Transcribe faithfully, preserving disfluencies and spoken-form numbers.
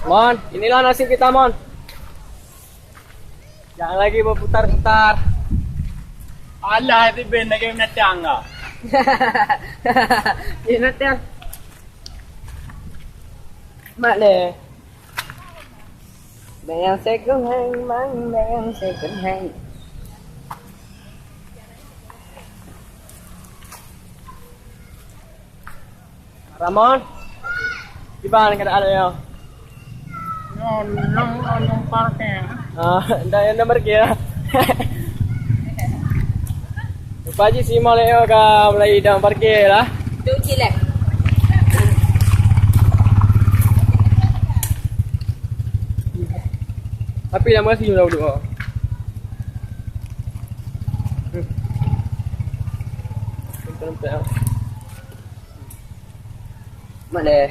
Mon, inilah nasib kita, Mon. Jangan lagi berputar-putar. Alah, itu ben lagi binatang kah? Binatang. Mak deh. Bèk nyang second hand, mang, bèk nyang second hand. Ramon, kiban keuadaan nyoe? Nyoe, nyoe, nyoe parkir. Ah, ndak, ndak parkir. Rupa jih si Mol nyoe ka mulai dong parkir lah. Duduk cit lé. Tapi lama sih udah duduk. Mana?